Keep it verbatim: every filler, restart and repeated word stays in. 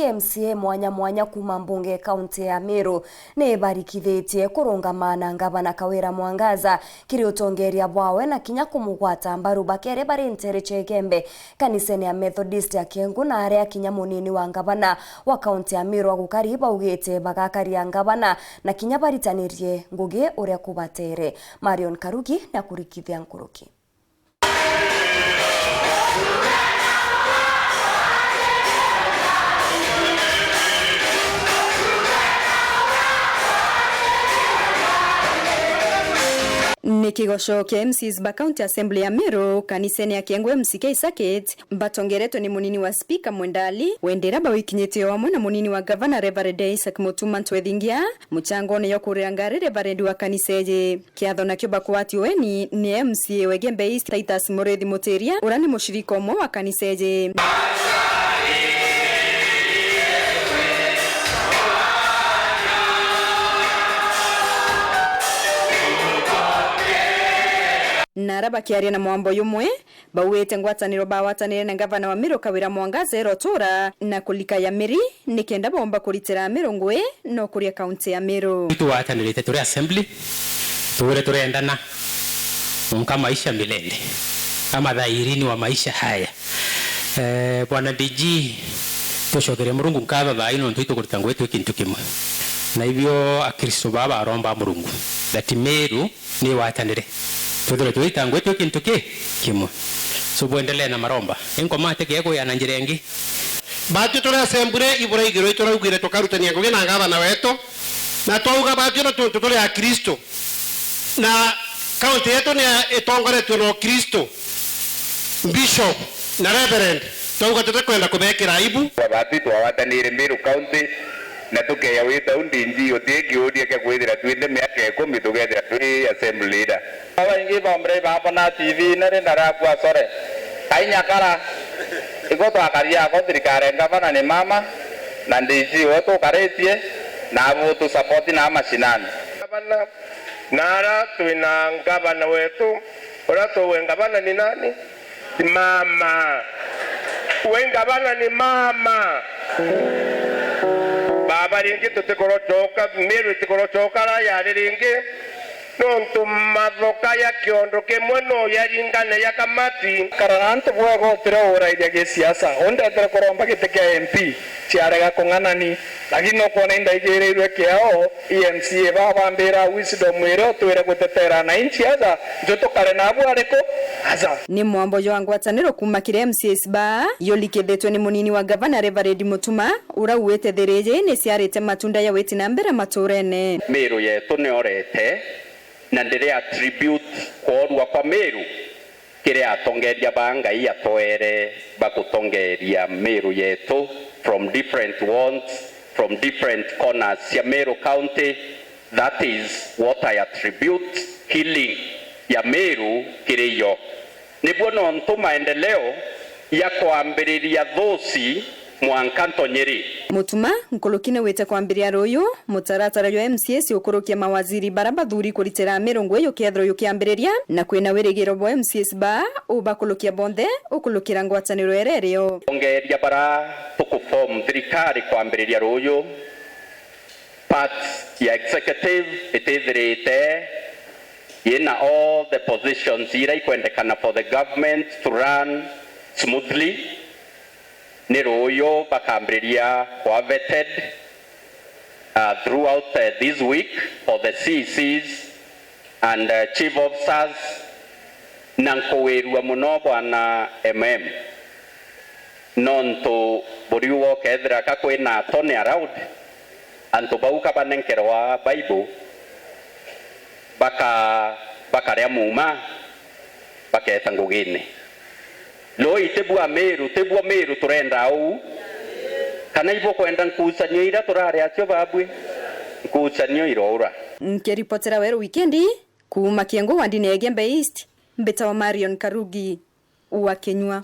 M C A mwanya mwanya kuuma mbunge kaunti ya Meru ni barikithitie kurungama na ngavana Kawira Mwangaza kiri utongeria bwawe na kinya kumugwata mbaru bakere bari ntere cia Igembe kanisene ya Methodist ya Kiengu, na aria kinya munini wa ngavana wa kaunti ya Meru Agukari baugite bagakaria ngavana na kinya baritanirie ngugi uria kubatere. Marion Karugi na kurikithia nkuruki. Ni kigoco kia M Cs ba County Assembly ya Meru kanisene ya Kiengu M C K Circuit, batongeretwe ni munini wa spika Mwendali Wendera, bawikinyite o amwe na munini wa gavana Reverend Isaac Mutuma Ntwethingia, muchangone yo kurira ngari Reverend wa kanisa eji. Kiatho nakio bakwati weni ni M C A wa Igembe East Titus Muriithi Mutiria, uria ni mushirika umwe wa kanisa eji. Na aria bakiaria na mwambo jumwe, baugite ngwataniro bawatanire na ngavana wa Meru Kawira Mwangaza irotura na kulika ya miri, nikenda boomba kuritira Meru ngugi na ukuria kaunti ya Meru. Itugwatanirite turi assembly, tugwire turendana mwanka maisha milele, ama dhairini wa maisha haya. Eh, Bwana D G, tucokerie Murungu nkatho thaa ino nontu itukurita ngugi twi kintu kimwe. Na ibio Akristo baa baromba Murungu that Meru ni watanire. Twithirwe twita ngugi twi kintu ki kimwe. So bwendelee na maromba. Inkomate kegwia na njira ingi. Batwi turi assembly iburaigirwe ituraugire tukarutania ngugi na ngavana wetu. Na twauga batwi na tuntu turi Akristo. Na kaunti yetu ni itongoretwe na Ukristo. Bishop na Reverend, twauga tutikwenda kubekira aibu. Batwi twawatanire Meru County, na tukeya wita u D G uti kiuria kia kwithira twinthe miaka ikumi tukethira twi assembly leader. Babaingi bambere babona T V-ini ri ndarakua sore. Kainya kara, iko twakaria ako thirikari ngavana ni mama, na D G we tukaritie, na abu tu support na mashinani. Gavana, na ara twina ngavana wetu, uria tuwe ngavana ni nani? Ni mama. We ngavana ni mama. Baba, ringi tutikorocoka, Meru itikorocoka ara yari ringi, nontu mathoka ya kiondo kimwe no yaringane ya kamati. Karara antu bwega utire uraithia gisiasa, undetere kuromba giti kia M P, ciarega kung'anani. Lakini nukwona indaigirirwe kiao, i M C A baa bambira wisdom iria utwire gutetera ananchi aja, nju tukare nabu ariku? Aja. Ni mwambo jwa ngwataniro kuuma kiri M C As baa, yulikithitwe ni munini wa gavana Reverend Mutuma, uria uite thiri iji ni ciarite matunda ya witi na mbere maturene. Meru yetu niorete, na ndiri attribute kworua kwa Meru kiri atongeria ba Ngai atwere bagutongeria Meru yetu from different wards, from different corners cia Meru County. That is what I attribute healing ya Meru kiri yo. Nibuo nontu maendeleo ya kwambiriria thuuci mwanka ntonyiri. Mutuma nkuruki ni wite kwambiria ruuyu mutaratara jwa M C As ukurukia mawaziri bara bathuri kuritira Meru ngugi jukethirwa jukiambiriria, na kwina wirigiro bwa M C As baa ubakurukia bonthe ukurukira ngwataniro iria irio. Ongeria bara tukuform thirikari kwambiriria ruuyu, part ya executive itithirite yina all the positions iria ikwendekana for the government to run smoothly. Ni ruuyu bakambiriria kwa vetted, uh, throughout, uh, this week for the C Cs and, uh, chief officers, na nkugwirua mono bwana M M, nontu buriuga ukethira ka kwina attorney around, antu bau ka banenkerwa Bible, baka-, bakaria muuma, bakeeta ngugine. Loi, tibua Meru, tibua Meru turenda uu. Kana ibukwenda nkucanio iria turari acio babui? Nkucanio iroura. Nkiripotera Weru Wikendi, kuuma Kiengu wandini ya Igembe East, mbitawa Marion Karugi wa Kinyua.